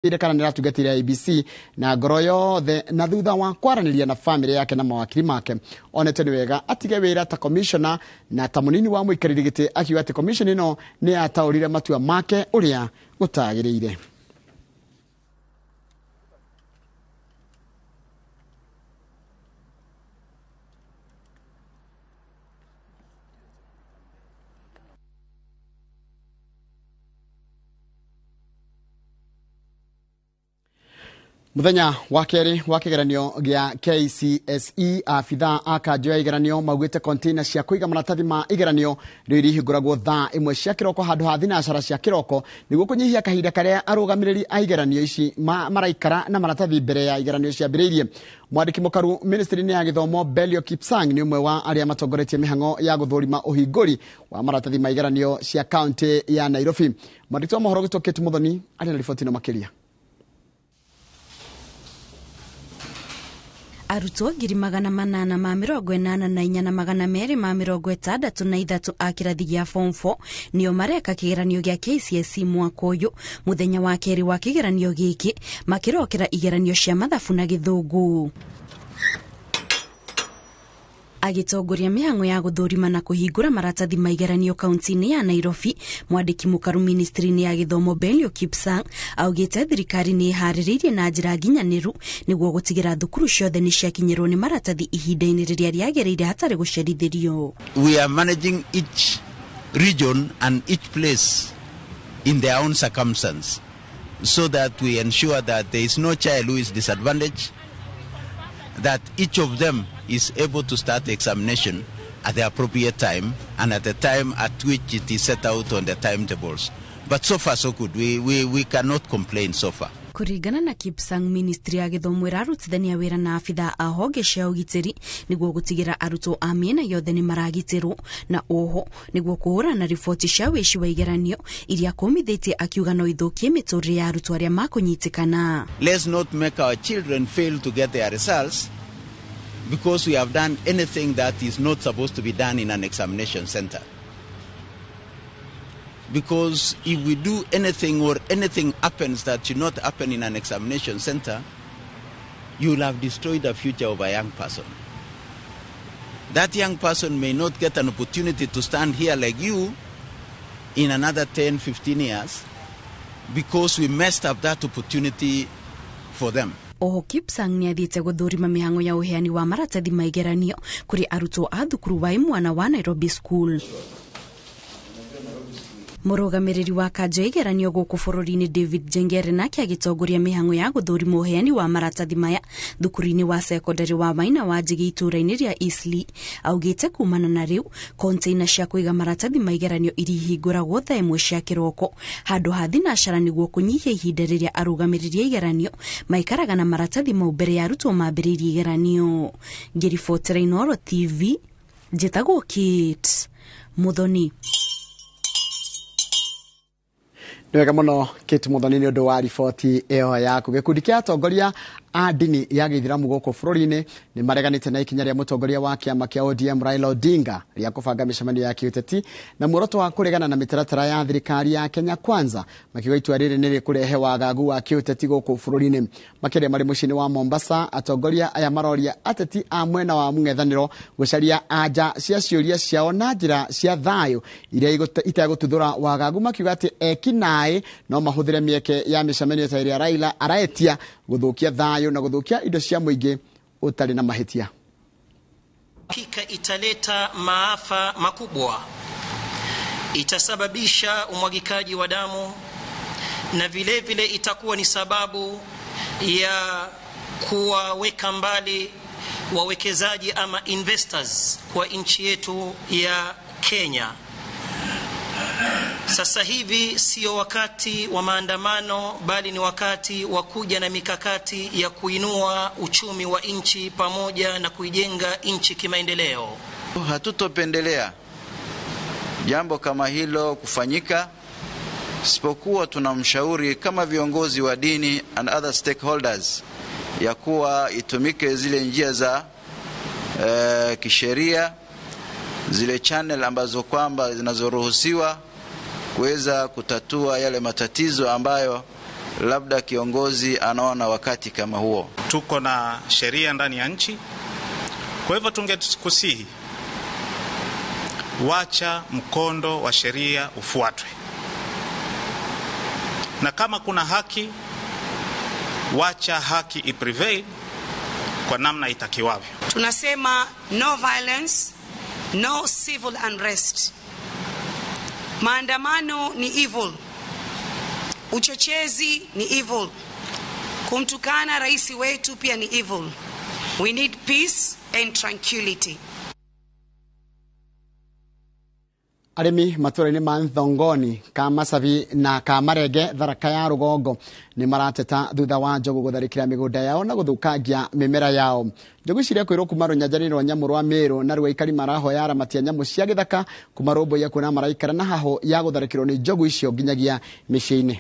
Kana nä ratungatä IEBC na ngoro yothe na thutha wa kwaranĩria na famĩlĩ yake na mawakiri make onete nĩ wega atige wĩra ta commissioner na ta mũnini wa mũikarĩri gĩtĩ, akiuga atĩ commission ĩno nĩ yataũrire matua make ũrĩa gũtagĩrĩire. Muthenya wa kerĩ wa kĩgeranio gĩa KCSE, abithaa a kanjũ ya igeranio maugĩte container cia kũiga maratathi ma igeranio rĩu irihingũragwo thaa 1 cia kĩroko handũ ha thinacara cia kĩroko nĩguo kũnyihia kahinda karĩa arũgamĩrĩri a igeranio ici maraikara na maratathi mbere ya igeranio ciambĩrĩirie. Mwandĩki mũkaru ministry-inĩ ya gĩthomo Belio Kipsang nĩ ũmwe wa arĩa matongoretie mĩhang'o ya gũthũrima ũhingũri wa maratathi ma igeranio cia kaunti ya Nairobi. Mwandĩki wa mohoro gĩtwo Kate Muthoni arĩ na riboti ĩno makĩria. Arutwo 884,263 a kĩrathi gĩa form 4 nĩo mareka kĩgeranio gĩa KCSE mwaka ũyũ. Mũthenya wa kerĩ wa kĩgeranio gĩkĩ makĩrokera igeranio cia mathabu na gĩthũngũ. Agĩtongoria mĩhang'o ya gũthũrima na kũhingũra maratathi ma igeranio kaunti-inĩ ya Nairobi, mwandĩki mũkaru ministry-inĩ ya gĩthomo Belio Kipsang augĩte thirikari nĩ ĩharĩrĩirie na njĩra nginyanĩru nĩguo gũtigĩra thukuru ciothe nĩ ciakinyĩrwo nĩ maratathi ihinda-inĩ rĩrĩa rĩagĩrĩire hatarĩ gũcerithĩrio. We are managing each region and each place in their own circumstance so that we ensure that there is no child who is disadvantaged, that each of them is able to start the examination at the appropriate time and at the time at which it is set out on the timetables. But so far so good. We cannot complain so far. Kũringana na Kipsang, ministry ya gĩthomo ĩrarutithania wĩra na abithaa a honge cia ũgitĩri nĩguo gũtigĩra arutwo a mĩena yothe nĩ maragitĩrwo, na oho nĩguo kũhũrana na riboti cia wĩici wa igeranio iria kũmithĩtie, akiuga no ithũkie mĩtũrĩre ya arutwo arĩa makũnyitĩkana. Let's not make our children fail to get their results because we have done anything that is not supposed to be done in an examination center. Because if we do anything or anything happens that should not happen in an examination center, you will have destroyed the future of a young person. That young person may not get an opportunity to stand here like you in another 10, 15 years because we messed up that opportunity for them. Oho Kipsang nĩ athiĩte gũthũrima mĩhang'o ya ũheani wa maratathi ma igeranio kũrĩ arutwo a thukuru wa imwana wa Nairobi School. Mũrũgamĩrĩri wa kanjũ ya igeranio gũkũ bũrũri-inĩ David Njengere nake agĩtongoria mĩhang'o ya gũthũrima ũheani wa maratathi maya thukuru-inĩ wa sekondari wa Maina wa Njigi itũũra-inĩ rĩa Eastleigh. Augĩte kumana na rĩu container cia kũiga maratathi ma igeranio irihingũragwo thaa 1 cia kĩroko handũ ha thinacara nĩguo kũnyihia ihinda rĩrĩa arũgamĩrĩri a igeranio maikaraga na maratathi mau mbere ya arutwo mambĩrĩirie igeranio. Ngĩribotera Inooro TV, njĩtagwo Kate Muthoni. Nĩ wega mũno Kate Muthoni nĩ ũndũ wa riboti ĩyo yaku. Gĩkundi kĩa atongoria a ndini ya gĩithĩramu gũkũ bũrũri-inĩ nĩ mareganĩte na ikinya rĩa mũtongoria wa kĩama kĩa ODM Raila Odinga rĩa kũbanga mĩcemanio ya kĩũteti na muoroto wa kũregana na mĩtaratara ya thirikari ya Kenya Kwanza, makiuga itua rĩrĩ nĩ rĩkũrehe wagagu wa kĩũteti gũkũ bũrũri-inĩ. Makĩria marĩ mũciĩ-inĩ wa Mombasa, atongoria aya maroria ateti a mwena wa mũng'ethanĩro gũcaria anja cia ciũria ciao na njĩra cia thayũ iria itegũtuthũra wagagu, makiuga atĩ eki naĩ no mahũthĩre mĩeke ya mĩcemanio ta ĩrĩa Raila araetia gũthũkia thayũ na gũthũkia indo cia mũingĩ ũtarĩ na mahĩtia. Hakika italeta maafa makubwa, itasababisha umwagikaji wa damu na vile vile itakuwa ni sababu ya kuwaweka mbali wawekezaji ama investors kwa nchi yetu ya Kenya. Sasa hivi sio wakati wa maandamano, bali ni wakati wa kuja na mikakati ya kuinua uchumi wa nchi pamoja na kuijenga nchi kimaendeleo. Hatutopendelea jambo kama hilo kufanyika, isipokuwa tunamshauri kama viongozi wa dini and other stakeholders ya kuwa itumike zile njia za kisheria, zile channel ambazo kwamba zinazoruhusiwa kuweza kutatua yale matatizo ambayo Labda kiongozi anaona wakati kama huo. Tuko na sheria ndani ya nchi, kwa hivyo tungekusihi, wacha mkondo wa sheria ufuatwe, na kama kuna haki, wacha haki iprevail kwa namna itakiwavyo. Tunasema no violence, no civil unrest. Maandamano ni evil, uchochezi ni evil, kumtukana rais wetu pia ni evil. We need peace and tranquility. Arĩmi matũra-inĩ ma Nthongoni, Kamasabi na Kamarenge Tharaka ya Rũgongo nĩ marateta thutha wa njogu gũtharĩkĩra mĩgũnda yao na gũthũkangia mĩmera yao. Njogu ici irekwĩrwo kuma rũnyanjara-inĩ rwa nyamũ rwa Meru na rĩu aikari marahoya aramati a nyamũ cia gĩthaka kũmarũmbũiya kuona maraikara na hahũ ya gũtharĩkĩrwo nĩ njogu icio nginyagia mĩciĩ-inĩ.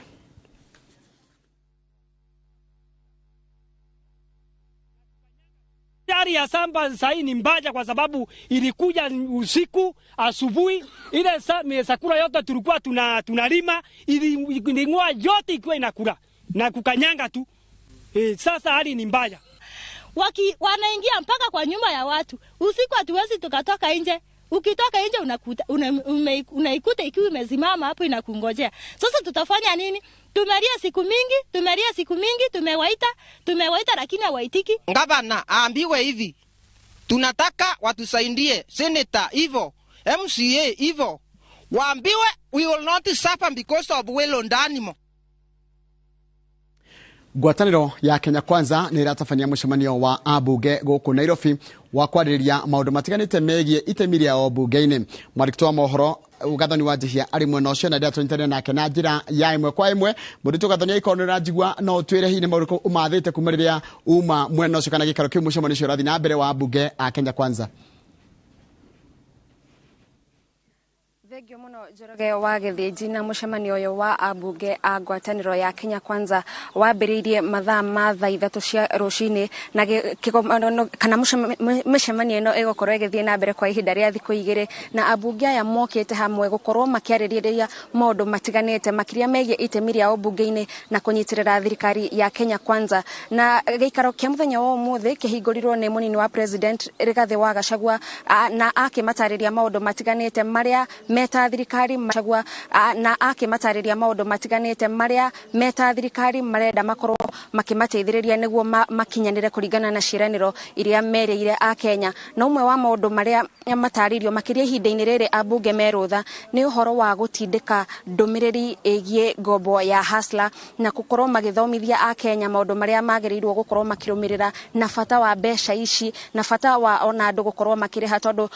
Hali ya samba sahii ni mbaya kwa sababu ilikuja usiku, asubuhi ile sakura yote tulikuwa tunalima iling'oa yote ikiwa inakula na kukanyanga tu. Sasa hali ni mbaya. Wanaingia mpaka kwa nyumba ya watu. Usiku hatuwezi tukatoka nje. Ukitoka nje unakuta unaikuta ikiwa imesimama hapo inakungojea. Sasa tutafanya nini? Tumelia siku mingi, tumewaita lakini hawaitiki. Gavana aambiwe hivi, tunataka watusaidie, senator hivyo, MCA hivyo. Waambiwe we will not suffer because of well animal. Ngwatanĩro ya Kenya Kwanza nĩ ĩratabania mũcemanio wa ambunge gũkũ Nairobi wa kwarĩrĩria maũndũ matiganĩte megiĩ itemi rĩao mbunge-inĩ. Mwandĩki wa mohoro Gathoni wa Njihia arĩ mwena ũcio na ndĩra tũnyitanĩre nake na njĩra ya ĩmwe kwa ĩmwe. Mũndũ Gathoni aikorwo nĩ ũranjigua no ũtwĩre hihi nĩ maũndũ ũmathĩte kuma rĩrĩa uma mwena ũcio kana gĩikaro kĩu mũcemanio ũcio ũrathiĩ na mbere wa ambunge a Kenya Kwanza. Thengio muno Njoroge wa Gĩthĩnji. Na mũcemanio ũyũ wa ambunge a ngwatanĩro ya Kenya Kwanza wambĩrĩirie mathaa ma thaa 3 cia rũcinĩ na kĩgomano kana mĩcemanio ĩno ĩgũkorwo ĩgĩthiĩ na mbere kwa ihinda rĩa thikũ 2 na ambunge aya mokĩte hamwe gũkorwo makĩarĩrĩria maũndũ matiganĩte makĩria megiĩ itemi rĩao mbunge-inĩ na kũnyitĩrĩra thirikari ya Kenya Kwanza. Na gĩikaro kĩa mũthenya wa ũmũthĩ kĩhingũrirwo nĩ mũnini wa president Rigathĩ wa Gachagua na akĩmatarĩria maũndũ matiganĩte marĩa meta thirikari Gachagua na akĩmatarĩria maũndũ matiganĩte marĩa meta thirikari marenda makorwo makĩmateithĩrĩria nĩguo makinyanĩre kũringana na ciĩranĩro iria merĩire a Kenya. Na ũmwe wa maũndũ marĩa matarĩirio makĩria ihinda-inĩ rĩrĩ ambunge merũtha nĩ ũhoro wa gũtindĩka ndũmĩrĩri ĩgiĩ ngombo ya Hustler na gũkorwo magĩthomithia a Kenya maũndũ marĩa magĩrĩirwo gũkorwo makĩrũmĩrĩra na bata wa mbeca ici na bata wa ona andũ gũkorwo makĩrĩha tondũ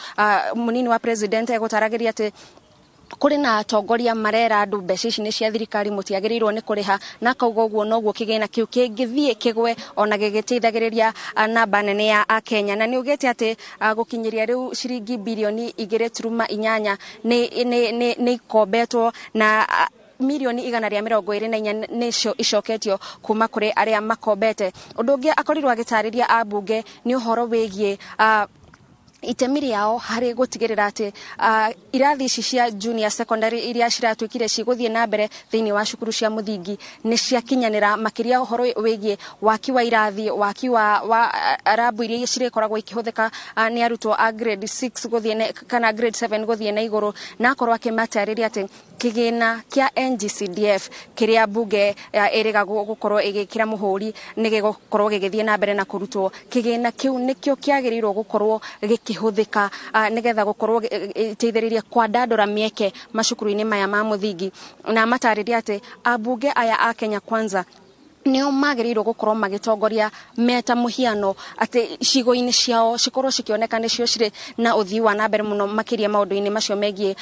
mũnini wa president egũtaragĩria atĩ kũrĩ na atongoria marera andũ mbeca ici nĩ cia thirikari mũtiagĩrĩirwo nĩ kũrĩha na kauga ũguo noguo kĩgĩna kĩu kĩngĩthiĩ kĩgwe ona gĩgĩteithagĩrĩria namba nene ya akenya. Na nĩ ugĩte atĩ gũkinyĩria rĩu ciringi birioni 2.8 nĩ ikombetwo na milioni 124 nĩcio icoketio kuma kũrĩ arĩa makombete. Ũndũ ũngĩ akorirwo agĩtarĩria ambunge nĩ ũhoro wĩgiĩ itemi rĩao harĩ gũtigĩrĩra atĩ irathi ici cia junior secondary iria ciratuĩkire cigũthiĩ na mbere thĩinĩ wa cukuru cia mũthingi nĩ ciakinyanĩra makĩria ũhoro wĩgiĩ waki wa irathi, waki wa rabu iria cirĩkoragwo ikĩhũthĩka nĩ arutwo a grade 6 gũthiĩ kana grade 7 gũthiĩ na igũrũ. Na akorwo akĩmatarĩria atĩ kĩgĩna kĩa NGCDF kĩrĩa mbunge ĩrĩga gũkorwo ĩgĩkĩra mũhũri nĩ gĩgũkorwo gĩgĩthiĩ na mbere na kũrutwo. Kĩgĩna kĩu nĩkĩo kĩagĩrĩirwo gũkorwo gĩkĩhũthĩka nĩgetha gũkorwo iteithĩrĩria kwandandũra mĩeke macukuru-inĩ maya ma mũthingi. Na matarĩria atĩ ambunge aya a Kenya Kwanza nĩo magĩrĩirwo gũkorwo magĩtongoria meta mũhiano atĩ cigo-inĩ ciao cikorwo cikĩoneka nĩcio cirĩ na ũthii wa na mbere mũno makĩria maũndũ-inĩ macio megiĩ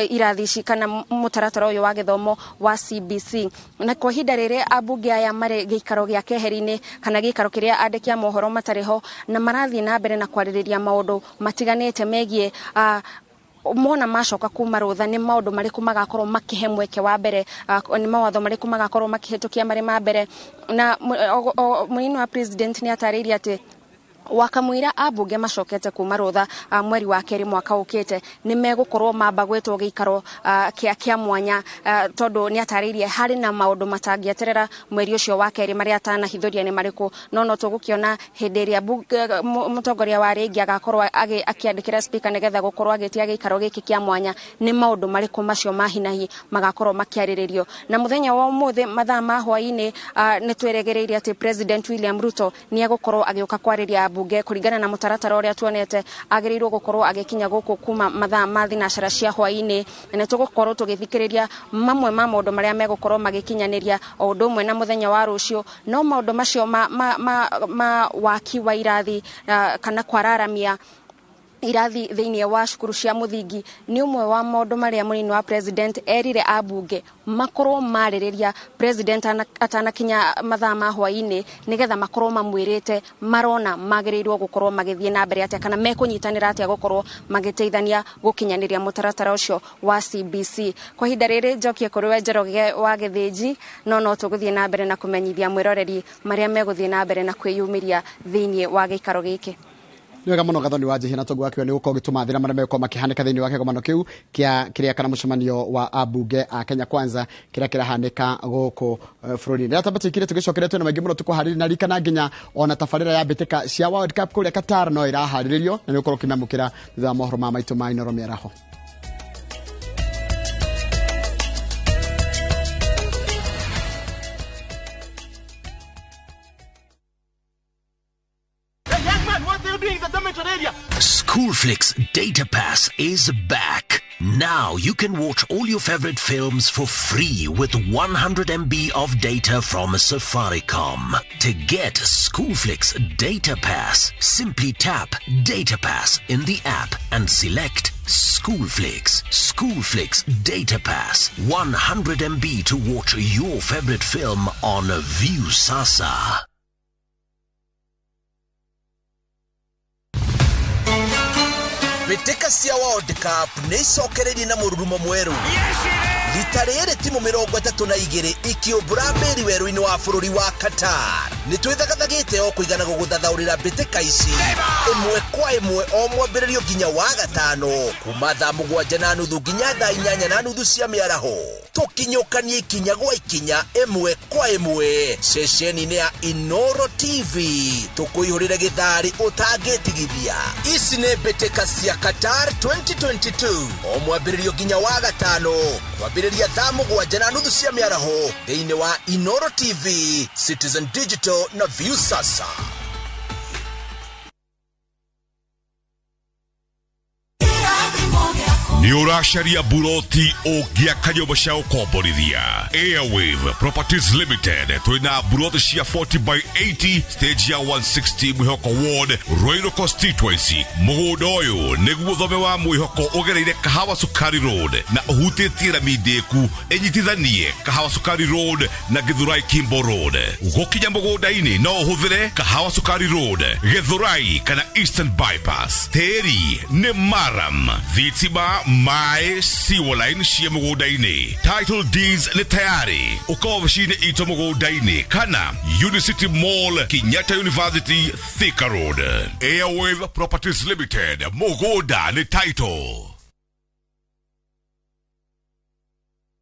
irathi ici kana mũtaratara ũyũ wa gĩthomo wa CBC. Na kwa ihinda rĩrĩ ambunge aya marĩ gĩikaro gĩa keheri-inĩ kana gĩikaro kĩrĩa andĩki a mohoro matarĩ ho na marathiĩ na mbere na kwarĩrĩria maũndũ matiganĩte megiĩ mona macoka kuma rũtha nĩ maũndũ marĩkũ magakorwo makĩhe mweke wa mbere, nĩ mawatho marĩkũ magakorwo makĩhĩtũkia marĩ ma mbere. Na mũnini wa president nĩ atarĩirie atĩ Wakamwira ambunge macokete kuma rutha mweri wa keri mwaka ukite ni megukorwo mamba gwitwo giikaro kia mwanya tondu ni ataririe hari na maundu matangieterera mweri ucio wa keri maria atanahithuria ni mariku no tugukiona hindi iria mutongoria wa ringi agakorwo akiandikira speaker nigetha gukorwo agitia giikaro giki kia mwanya ni maundu mariku macio ma hinahi magakorwo makiariririo. Na muthenya wa umuthi mathaa ma hwaini ni tweregereirie ati President William Ruto ni egukorwo agiuka kwariria bunge kuringana na mutaratara uria tuonete agiriirwo gukorwo agikinya guku kuma mathaa ma thinacara cia hwaini, na tugukorwo tugithikiriria mamwe ma maundu maria megukorwo magikinyaniria o undu umwe na muthenya wa rucio. No maundu macio ma waki wa irathi kana kwararamia irathi thiini wa cukuru cia muthingi ni umwe wa maundu maria munini wa president erire abunge makorwo maririria president atanakinya mathaa ma hwaini nigetha makorwo mamwirite marona magirirwo gukorwo magithie na mbere atia kana mekunyitanira atia gukorwo magiteithania gukinyaniria mutaratara ucio wa CBC. Kwa ihinda riri njokie kuri we Njoroge wa Githinji, no tuguthie na mbere na kumenyithia mwiroreri maria meguthie na mbere na kwiyumiria thiini wa giikaro giki. Nĩ wega mũno Gathoni wa Njihia na tongu wakiwa nĩ gũkorwo ũgĩtũmathĩra marĩa megũkorwo makĩhanĩka thĩinĩ wa kĩgomano kĩu kĩa kĩrĩa kana mũcemanio wa ambunge a Kenya Kwanza kĩrĩa kĩrahanĩka gũkũ bũrũri-inĩ. Rĩrĩa twamba tũikire tũgĩcokeria twĩna maingĩ mũno tũkũharĩria na ririkana nginya ona tabarĩra ya mbĩtĩka cia World Cup kũrĩa Qatar no ĩraharĩrĩrio na nĩ ũkorwo ũkĩmĩamũkĩra thutha wa mohoro ma maitũ ma Inooro mĩaraho. Schoolflix Data Pass is back. Now you can watch all your favorite films for free with 100 MB of data from Safaricom. To get Schoolflix Data Pass, simply tap Data Pass in the app and select Schoolflix. Schoolflix Data Pass. 100 MB to watch your favorite film on Viusasa. Mbĩtĩka cia World Cup nĩ icokereirie na mũrurumo mwerũ. Rita rĩrĩ timu 32 ikĩũmbũra mbĩri werũ-inĩ wa bũrũri wa Qatar. Nĩ twĩthagathagĩte o kũigana gũgũthathaũrĩra mbĩtĩka ici ĩmwe kwa ĩmwe o mwambĩrĩrio nginya wa gatano kuma thaa 7:30 nginya thaa 8:30 cia mĩaraho. Tũkinyũkanie ikinya gwa ikinya ĩmwe kwa ĩmwe ceceni-inĩ ya Inooro TV tũkũihũrĩre gĩtharĩ ũtangĩtigithia. Ici nĩ mbĩtĩka cia Qatar 2022 o mwambĩrĩrio nginya wa gatano kwambĩrĩria thaa 7:30 cia mĩaraho thĩinĩ wa Inooro TV, Citizen Digital na Viusasa. Nĩ ũracaria buroti ũngĩaka nyũmba cia gũkomborithia. Airwave Properties Limited twĩna buroti cia 40 by 80 stage ya 160 Mwĩhoko Ward, Ruiru Constituency. Mũgũnda ũyũ nĩguo thome wa Mwĩhoko ũgereire Kahawa Sukari Road na ũhutĩtie rami ndĩku ĩnyitithanie Kahawa Sukari Road na Githurai Kimbo Road. Gũkinya mũgũnda-inĩ no ũhũthĩre Kahawa Sukari Road, Githurai kana Eastern Bypass. Tĩri nĩ maram, thitima, maĩ, sewer line cia mũgũnda-inĩ. Title deeds nĩ tayari. Ũka obici-inĩ itũ mũgũnda-inĩ kana Unicity Mall, Kenyatta University, Thika Road. Airwave Properties Limited, mũgũnda nĩ title.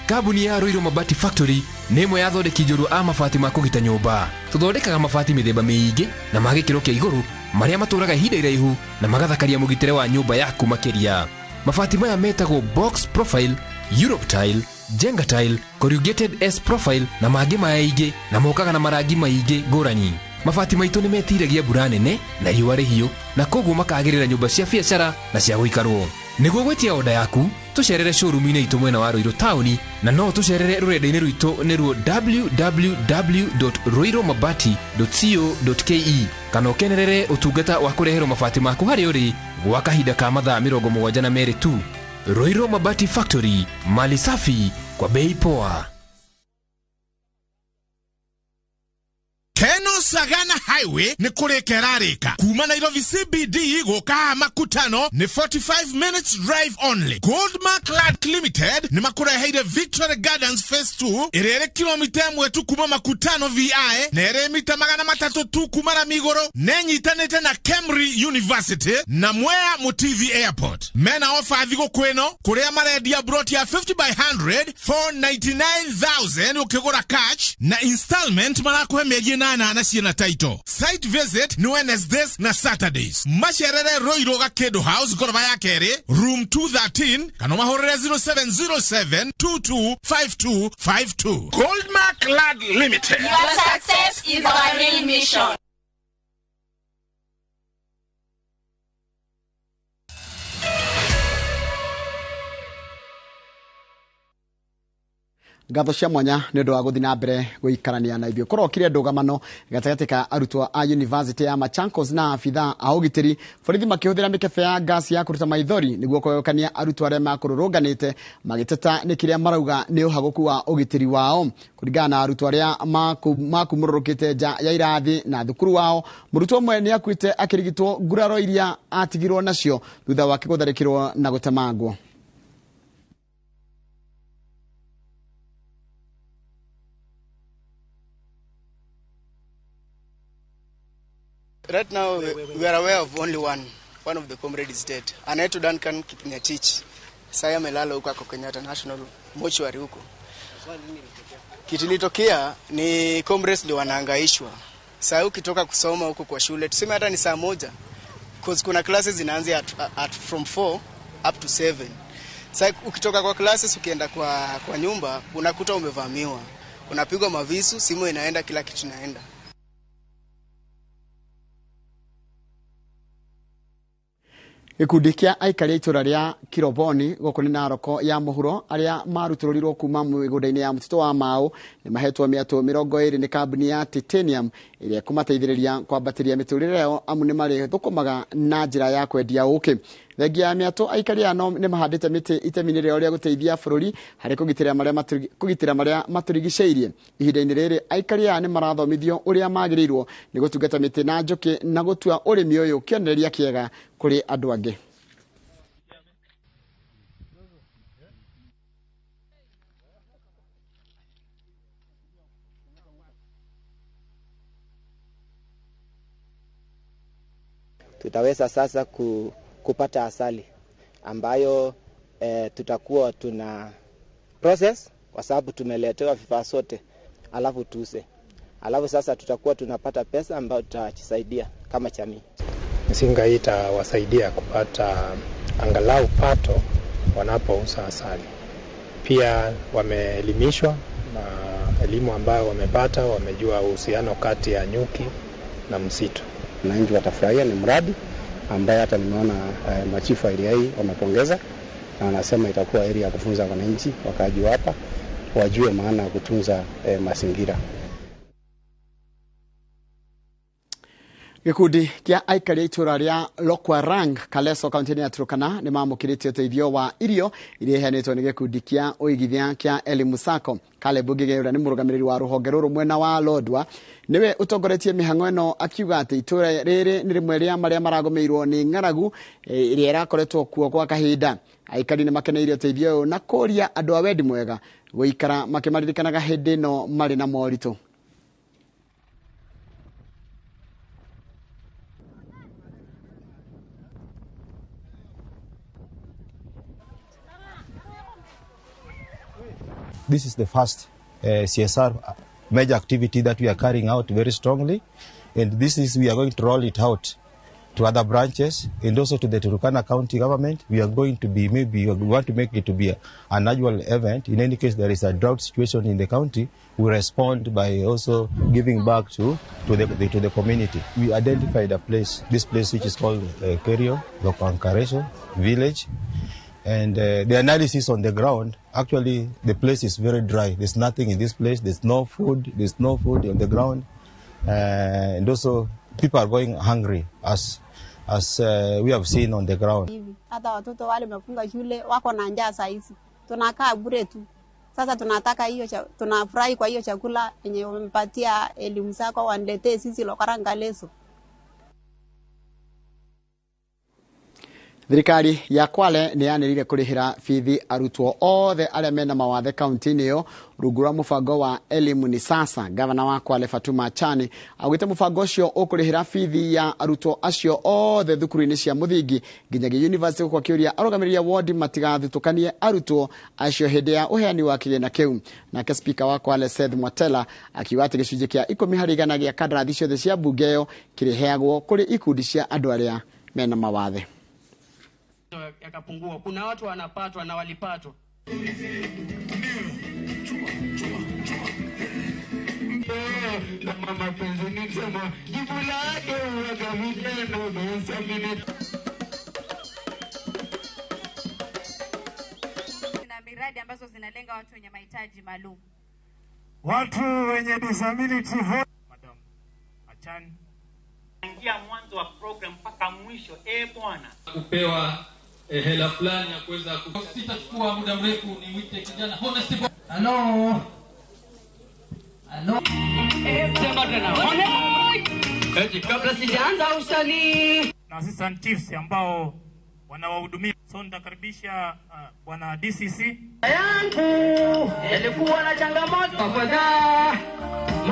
Kambuni ya Ruiru Mabati Factory nĩ ĩmwe ya athondeki njorua a mabati ma kũgita nyũmba. Tũthondekaga mabati mĩthemba mĩingĩ na ma gĩkĩro kĩa igũrũ marĩa matũraga ihinda iraihu na magathakaria mũgitĩre wa nyũmba yaku makĩria. Mabati maya metagwo box profile, Europe tile, Jenga tile, corrugated S profile na mangĩ maingĩ na mokaga na marangi maingĩ ngũrani. Mabati maitũ nĩ metiragia mbura nene na riũa rĩhiũ na koguo makagĩrĩra nyũmba cia biacara na cia gũikarwo. Nĩguo gwĩtia oda yaku tũcerere showroom-inĩ itũ mwena wa Ruiru taũni na no tũcerere rũrenda-inĩ rwitũ nĩruo www.ruirumabati.co.ke kana ũkenerere ũtungata wa kũreherwo mabati maku harĩa ũrĩ gwa kahinda ka mathaa 72 tu. Ruiru Mabati Factory, mali safi kwa bei poa. Keno Sagana Highway nĩ kũrĩka ĩrarĩka kuma Nairobi CBD gũka Makutano nĩ 45 minutes drive only. Goldmark Land Limited nĩ makũreheire Victory Gardens Phase 2 ĩrĩa ĩrĩ kilomita 1 tu kuma Makutano VI na ĩrĩ mita 300 tu kuma rami igũrũ, na ĩnyitanĩte na Kemri University na Mwea Mutithi Airport. Mena ofa thigũkũ ĩno kũrĩa marendia broti ya 50 by 100 for 99,000 ũkĩgũra cash, na installment marakũhe mĩeri 8 na ciĩna title. Site visit nĩ Wednesdays na Saturdays. Macerere Ruiru Gakĩndũ House ngoroba ya kerĩ room 213 kana mahũrĩre 0707 225252. Goldmark Land Limited. Your success is our real mission. Ngatho cia mwanya nĩ ũndũ wa gũthiĩ na mbere gũikarania na ithuĩ. Kũrokire ndũgamano gatagatĩ ka arutwo a University ya Machakos na abithaa a ũgitĩri, borithi makĩhũthĩra mĩkebe ya ngasi ya kũruta maithori nĩguo kũgayũkania arutwo arĩa makũrũrũnganĩte magĩteta nĩ kĩrĩa marauga nĩ ũhagũku wa ũgitĩri wao. Kũringana na arutwo arĩa makumũrũrũkĩte nja ya irathi na thukuru wao, mũrutwo ũmwe nĩ akuĩte akĩrigitwo nguraro iria atigirwo nacio thutha wake gũtharĩkĩrwo na gũtemangwo. Right now, we are aware of only one. One of the comrades is dead. Anaitwa Duncan Kipngetich. Sasa amelala huko ako Kenyatta National Mortuary huko. Kitu ilitokea ni comrades ndio wanahangaishwa. Sasa ukitoka kusoma huko kwa shule, tuseme hata ni saa 1, because kuna classes zinaanza at from 4 up to 7. Sasa ukitoka kwa classes ukienda kwa nyumba unakuta umevamiwa. Unapigwa mavisu, simu inaenda, kila kitu inaenda. Gĩkundi kĩa aikari a itũra rĩa Kiroboni gũkũ nĩ Naroko ya mũhuro arĩa marutũrũrirwo kuma mĩgũnda-inĩ ya mũtitũ wa Mau nĩ mahetwo mĩatũ 20 nĩ kambuni ya Titanium ĩrĩa ĩkũmateithĩrĩria kwambatĩria mĩtũrĩre yao amu nĩ marĩthũkũmaga na njĩra ya kwendia ũkĩ. Thengia ya mĩatũ, aikari aya nĩ mahandĩte mĩtĩ itemi-inĩ rĩao rĩa gũteithia bũrũri harĩ kũgitĩra marĩa matũrigicĩirie. Ihinda-inĩ rĩrĩ aikari aya nĩ marathomithio ũrĩa magĩrĩirwo nĩ gũtungata mĩtĩ na njũkĩ na gũtua ũrĩmi ũyũ kĩonereria kĩega kũrĩ andũ angĩ. Tutaweza sasa kupata asali ambayo tutakuwa tuna process kwa sababu tumeletewa vifaa sote, alafu tuuse. Alafu sasa tutakuwa tunapata pesa ambayo tutajisaidia kama jamii. Misinga hii itawasaidia kupata angalau pato wanapouza asali. Pia wameelimishwa na elimu ambayo wamepata, wamejua uhusiano kati ya nyuki na msitu. Wananchi watafurahia, ni mradi ambaye hata nimeona machifu area hii wamepongeza na wanasema itakuwa area ya kufunza wananchi wakaaji hapa wajue maana ya kutunza mazingira. Gĩkundi kĩa aikari a itũra rĩa Lokwarang Kaleso kaunti-inĩ ya Turkana nĩ mamũkĩrĩte ũteithio wa irio iria iheanĩtwo nĩ gĩkundi kĩa ũigithia kĩa Elimu Sacco. Caleb Ngige ũrĩa nĩ mũrũgamĩrĩri wa rũhonge rũrũ mwena wa Lodwar nĩwe ũtongoretie mĩhang'o ĩno akiuga atĩ itũra rĩrĩ nĩ rĩmwe rĩa marĩa maragũmĩirwo nĩ ng'aragu ĩrĩa ĩrakoretwo kuo kwa kahinda. Aikari nĩ makeneire ũteithio ũyũ na kũria andũ a wendi mwega gũikara makĩmaririkanaga hĩndĩ ĩno marĩ na moritũ. This is the first CSR major activity that we are carrying out very strongly, and this is, we are going to roll it out to other branches and also to the Turkana County government. We are going to be, maybe we want to make it to be an annual event. In any case, there is a drought situation in the county. We respond by also giving back to the community. We identified a place, this place which is called Kerio, Lokankareso village. And the analysis on the ground, actually the place is very dry. There's nothing in this place. There's no food. There's no food on the ground. And also people are going hungry as we have seen on the ground. Hata watoto wale wamefunga shule wako na njaa saa hizi. Tunakaa bure tu. Sasa tunataka hiyo, tunafurahi kwa hiyo chakula yenye wamepatia Elimu Sacco waniletee sisi Lokaranka Leso. Thirikari ya Kwale nĩ yanĩrĩire kũrĩhĩra bithi arutwo othe arĩa mena mawathe kaunti-inĩ ĩyo rungu rwa mũbango wa Elimu ni Sasa. Gavana wa Kwale Fatuma Achani augĩte mũbango ũcio ũkũrĩhĩra bithi ya arutwo acio othe thukuru-inĩ cia mũthingi nginyagia university, gũkũ akĩũria arũgamĩrĩri a wodi matigathutũkanie arutwo acio hĩndĩ ya ũheani wa kĩgĩna kĩu. Nake spika wa Kwale Seth Mwatela akiuga atĩ gĩcunjĩ kĩa 10% gĩa kandarathi ciothe cia mbunge ĩyo kĩrĩheagwo kũrĩ ikundi cia andũ arĩa mena mawathe. Yakapungua. Kuna watu wanapatwa na walipatwa. Na miradi ambazo zinalenga watu wenye mahitaji maalum. Watu wenye disability. Madam Achan. Ingia mwanzo wa program mpaka mwisho, bwana. Kupewa hela fulani ya kuweza sitachukua muda mrefu, niwite kijana Honest. Hello. Hello. Sema tena. Honest. Kabla sijaanza usali. Na assistant chiefs ambao wanawahudumia. So nitakaribisha bwana DCC. Yangu yalikuwa na changamoto kadhaa.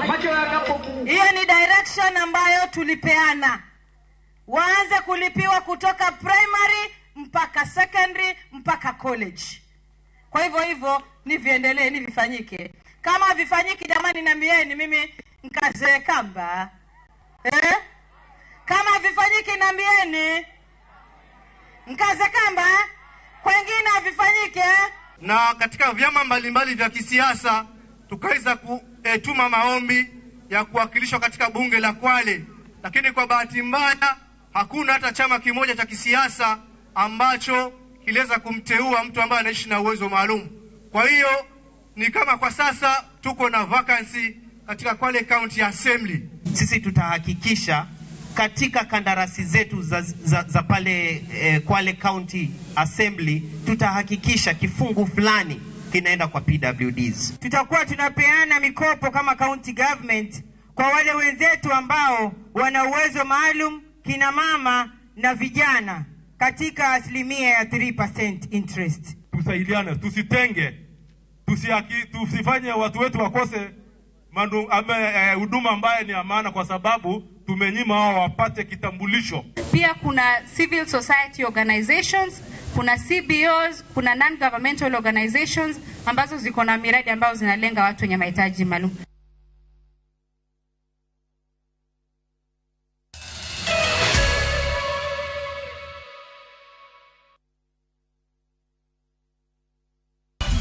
Macho yakapo. Hiyo ni direction ambayo tulipeana. Waanze kulipiwa kutoka primary mpaka secondary mpaka college. Kwa hivyo hivyo ni viendelee, ni vifanyike. Kama vifanyiki jamani, niambieni mimi nkaze kamba. Kama vifanyiki niambieni nkaze kamba. Kwengine havifanyike. Na katika vyama mbalimbali vya kisiasa tukaweza kutuma maombi ya kuwakilishwa katika bunge la Kwale, lakini kwa bahati mbaya hakuna hata chama kimoja cha kisiasa ambacho kiliweza kumteua mtu ambaye anaishi na uwezo maalum. Kwa hiyo ni kama kwa sasa tuko na vacancy katika Kwale County Assembly. Sisi tutahakikisha katika kandarasi zetu za pale Kwale County Assembly tutahakikisha kifungu fulani kinaenda kwa PWDs. Tutakuwa tunapeana mikopo kama county government kwa wale wenzetu ambao wana uwezo maalum, kina mama na vijana, katika asilimia ya 3% interest. Tusaidiane, tusitenge, tusifanye watu wetu wakose huduma ambaye ni amana kwa sababu tumenyima wao wapate kitambulisho. Pia kuna civil society organizations, kuna CBOs, kuna non-governmental organizations ambazo ziko na miradi ambazo zinalenga watu wenye mahitaji maalum.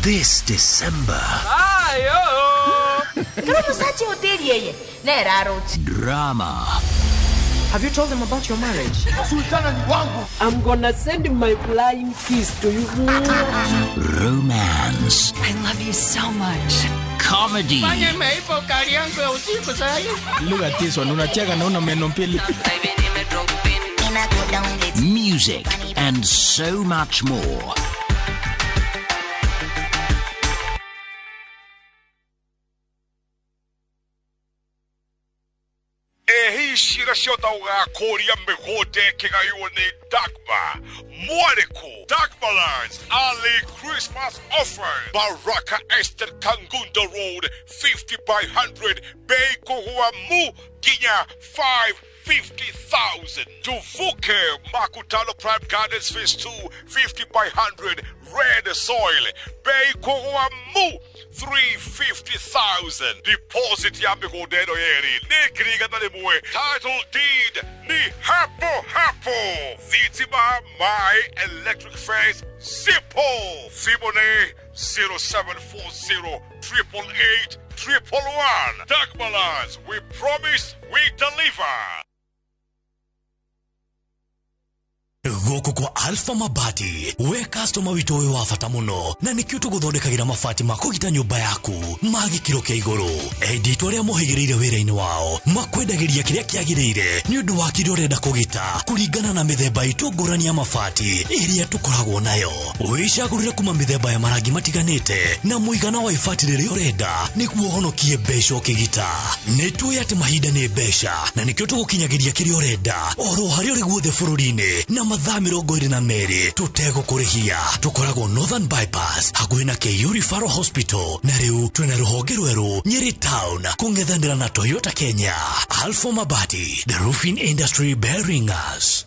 This December. Drama. Have you told them about your marriage? Sultana ni wangu. I'm gonna send my flying kiss to you. Romance. I love you so much. Comedy. Look at this one. Unacheka na una meno mbili. Music and so much more. Shira ciotha ũgakũria mĩgũnda ĩkĩgaywo nĩ Dagmar Mwarĩkũ. Dagmar Lands Early Christmas Offer. Baraka Estate Kangundo Road 50 by 100 bei kũgũa mu nginya 550,000. Tuvuke Makutano Prime Gardens Phase 2 50 by 100 red soil bei kũgũa mu 350,000. Deposit ya mĩgũnda ĩno yerĩ nĩ 100,000. Title deed ni hapo hapo. Thitima my electric fence simple. Fibone 0740 888 111. Dagmar Lands, we promise we deliver. Gũkũ kwa Alpha Mabati, we customer witũ wĩ wa bata mũno, na nĩkĩo tũgũthondekagĩra mabati ma kũgita nyũmba yaku ma gĩkĩro kĩa igũrũ. Endia itũ arĩa mohĩgĩrĩire wĩra-inĩ wao makwendagĩria kĩrĩa kĩagĩrĩire nĩ ũndũ wa kĩrĩa ũrenda kũgita kũringana na mĩthemba itũ ngũrani ya mabati ĩrĩa tũkoragwo nayo. Wĩcagũrĩre kuma mĩthemba ya marangi matiganĩte na mũigana wa ibati rĩrĩa ũrenda nĩguo ũhonokie mbeca ũkĩgita. Nĩ tũĩ atĩ mahinda nĩ mbeca na nĩkĩo tũgũkinyagĩria kĩrĩa ũrenda oro harĩa ũrĩ guothe bũrũri-inĩ na mathaa 22 tũtegũkũrĩhia. Tũkoragwo Northern Bypass hakuhĩ na KU Referral Hospital, na rĩu twĩna rũhonge rwerũ Nyeri Town kũng'ethanĩra na Toyota Kenya. Alpha Mabati, the roofing industry bearing us.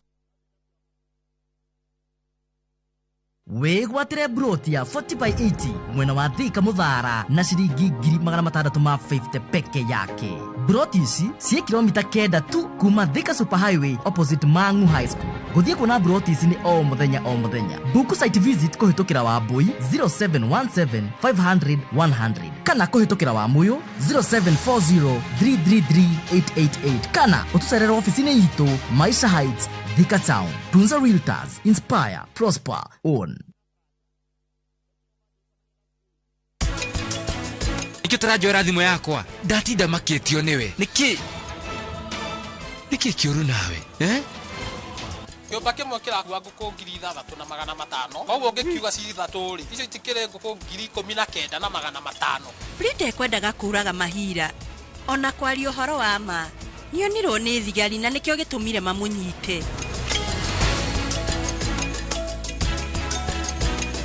Wĩgwatĩre broti ya 40 by 80 mwena wa Thika Mũthara na ciringi 650 peke yake. Broti ici ciĩ kilomita 9 tu kuma Thika Super Highway opposite Mang'u High School. Gũthiĩ kuona broti ici nĩ o mũthenya o mũthenya. Book site visit kũhĩtũkĩra Wambui 0717 500 100 kana kũhĩtũkĩra Wamuyu 0740 333 888 kana ũtũcerere ofici-inĩ itũ Maisha Heights, Thika Town. Tunza Realtors, inspire, prosper, own. Nĩkĩ ũtaranjoera thimũ yakwa? Ndatinda makĩtio nĩwe. Nĩkĩ? Nĩkĩ kĩũru nawe? Eh? Kĩũmba kĩmwe kĩrakua ngũkũ 6500, koguo ũngĩkiuga ci ithatũ rĩ, icio itikĩrĩ ngũkũ 19500. Frida ekwendaga kũraga Mahira ona kwaria ũhoro wa ma nĩonirwo nĩ thigari na nĩkĩo gĩtũmire mamũnyite.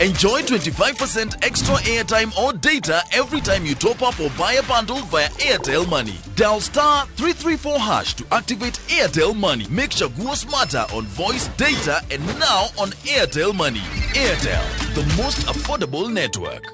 Enjoy 25% extra airtime or data every time you top up or buy a bundle via Airtel Money. Dial star 334 hash to activate Airtel Money. Make Chaguo smarter on voice, data, and now on Airtel Money. Airtel, the most affordable network.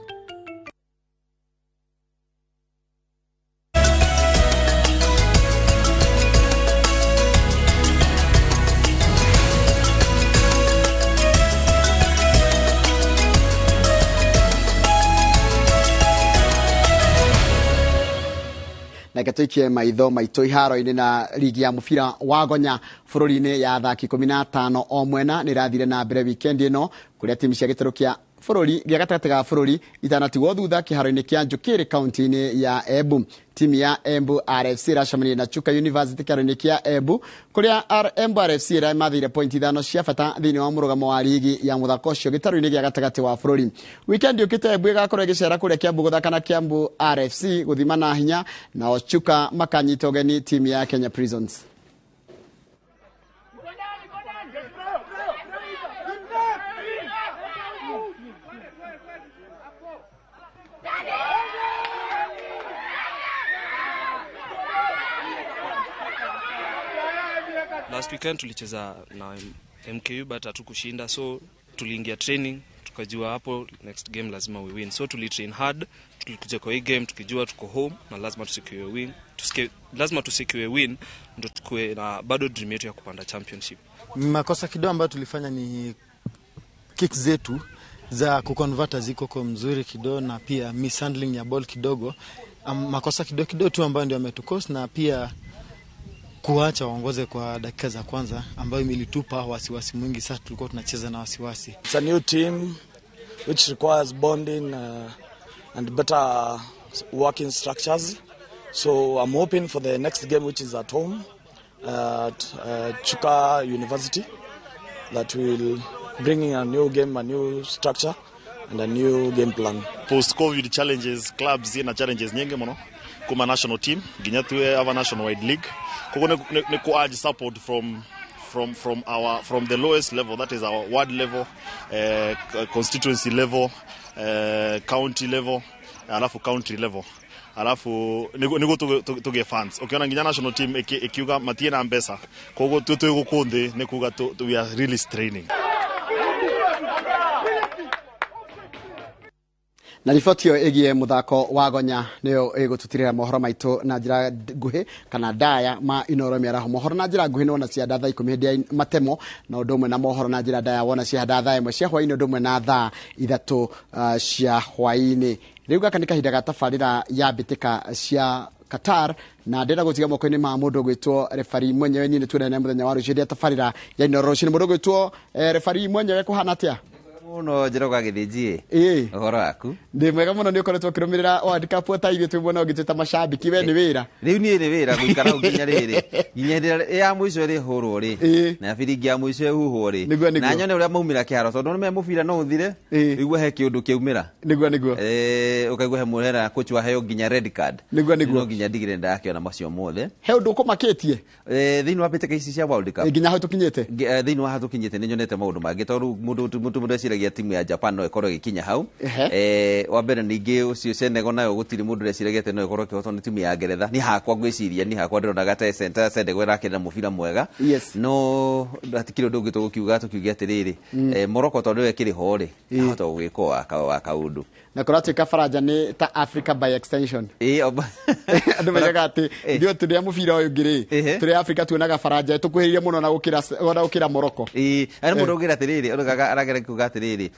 Reke tuikie maitho maitũ iharo-inĩ na ligi ya mũbira wa gonya bũrũri-inĩ ya athaki 15 o mwena nĩ ĩrathire na mbere weekend ĩno kũrĩa timu cia gĩtarũ kĩa bũrũri gĩa gatagatĩ ga bũrũri itanatigwo thutha kĩharo-inĩ kĩa Njũkĩrĩ kaunti-inĩ ya Embu. Timu ya Embu RFC ĩracemania na Chuka University kĩharo-inĩ kĩa Embu kũrĩa Embu RFC ĩramathire point 5 cia bata thĩinĩ wa mũrũgamo wa ligi ya mũthako ũcio gĩtarũ-inĩ gĩa gatagatĩ wa bũrũri. Weekend yũkĩte Embu ĩgakorwo ĩgĩcera kũrĩa Kiambu gũthaka na Kiambu RFC gũthima na hinya, nao Chuka makanyita ũgeni timu ya Kenya Prisons. Last weekend tulicheza na MKU but hatukushinda, so tuliingia training tukajua hapo next game lazima we win, so tulitrain hard. Tulikuja kwa hii game tukijua tuko home na lazima tusecure win, lazima tusecure win ndio tukue na bado dream yetu ya kupanda championship. Makosa kidogo ambayo tulifanya ni kicks zetu za kuconvert ziko kwa mzuri kidogo na pia mishandling ya ball kidogo, makosa kidogo kidogo tu ambayo ndio ametukosa, na pia kuacha waongoze kwa dakika za kwanza ambayo imelitupa wasiwasi mwingi. Sasa tulikuwa tunacheza na wasiwasi. It's a new team which requires bonding and better working structures. So I'm hoping for the next game, which is at home at Chuka University, that will bring in a new game, a new structure and a new game plan. Post-COVID challenges, clubs ina challenges nyingi muno kuma national team nginya tuwe our national wide league koguo ni ku urge support from the lowest level, that is our ward level, constituency level, county level, alafu country level, alafu niguo tuge fans. Ukiona nginya national team ikiuga matie na mbeca, koguo twi guku nthi ni kuga we are really straining. Na riboti ĩyo ĩgiĩ mũthako wa gonya nĩyo ĩgũtũtirĩra mohoro maitũ na njĩra nguhĩ kana ndaya ma Inoro mĩaraho. Mohoro na njĩra nguhĩ nĩwona cia thaa 10 hĩndĩ ya matemo, na ũndũ ũmwe na mohoro na njĩra ndaya wona cia thaa 1 cia hwaĩ-inĩ, ũndũ ũmwe na thaa 3 cia hwaĩ-inĩ. Rĩu gaka nĩ kahinda ga tabarĩra ya mbĩtĩka cia Qatar na ndĩrenda gũtiga moko-inĩ ma mũndũ ũgwĩtwo refari mwenyewe. Niĩ nĩ tuonane mũthenya wa rũciũ rĩa tabarĩra ya Inooro rũciũ. Mũndũ ũgwĩtwo refari mwenyewe, kũhana atĩa? Muno Njoroge Gĩthĩnji. Ĩĩ. Ũhoro waku? Ndĩ mwega mũno. Nĩ ũkoretwo ũkĩrũmĩrĩra World Cup ta ithuĩ twĩ mwena ũngĩ twĩ ta macambĩki? We nĩ wĩra. Rĩu niĩ nĩ wĩra gũikara hau nginya rĩrĩ, nginya hĩndĩ ĩrĩa ya mũico ĩrĩhũrwo rĩ, na biringi ya mũico ĩhuhwo rĩ, Nĩguo, nĩguo. na nyone ũrĩa maumĩra kĩharo, tondũ nĩme mũbira no ũthire ũigue he kĩũndũ kĩaumĩra. Nĩguo. Ũkaigua he mũhera coach waheo nginya red card. Nĩguo. No nginya ndigire ndakĩona macio mothe. He ũndũ ũkũmakĩtie? Thĩinĩ wa mbĩtĩka ici cia World Cup? Nginya hau tũkinyĩte. Thĩinĩ wa hau tũkinyĩte, nĩ nyonete maũndũ mangĩ, tondũ mũndũ eciragia timu ya Japan no ĩkorwo ĩgĩkinya hau. Wa mbere, ningĩ ũcio Senegal nayo gũtirĩ mũndũ ũreciragia atĩ no ĩkorwo ĩkĩhotwo nĩ timu ya Ngeretha. Niĩ hakwa ngwĩciria, niĩ hakwa ndĩronaga ta Senegal ĩrakĩrĩ na mũbira mwega. No hatikĩrĩ ũndũ ũngĩ tũgũkiuga, tũkiuge atĩrĩrĩ, Morocco tondũ ĩyo ĩkĩrĩ ho rĩ, ahota gũgĩkwo wa kaũndũ. Na kũratuĩka Faranja nĩ ta Africa by extension. Andũ maigaga atĩ ithuĩ tũrĩa mũbira ũyũ ũngĩ rĩ, tũrĩ Africa, tuonaga Faranja ĩtũkuhĩrĩirie mũno na gũkĩra Morocco. Ĩĩ, arĩ mũndũ ũngĩra atĩrĩrĩ, ũrogaga aragera kuga atĩrĩrĩ,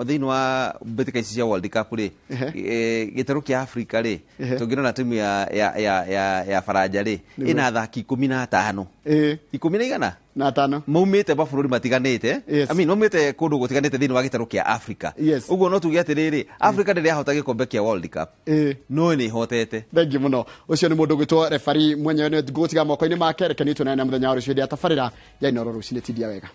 thĩinĩ wa mbĩtĩka ici cia World Cup rĩ, gĩtarũ kĩa Africa rĩ, tũngĩrora timu ya Faranja rĩ, ĩna athaki 15, ikũmi na igana na atano maumĩte mabũrũri matiganĩte. I mean, maumĩte kũndũ gũtiganĩte thĩinĩ wa gĩtarũ kĩa Africa. Ũguo no tuge atĩrĩrĩ, Africa ndĩrĩ yahota gĩkombe kĩa World Cup, no nĩ ĩhotete. Thengiũ mũno. Ũcio nĩ mũndũ ũgwĩtwo refari mwenyewe. Nĩ ngũgũtiga moko-inĩ make. Reke niĩ tuonane na mũthenya wa rũciũ rĩa tabarĩra ya Inooro rũcinĩ. Tindia wega.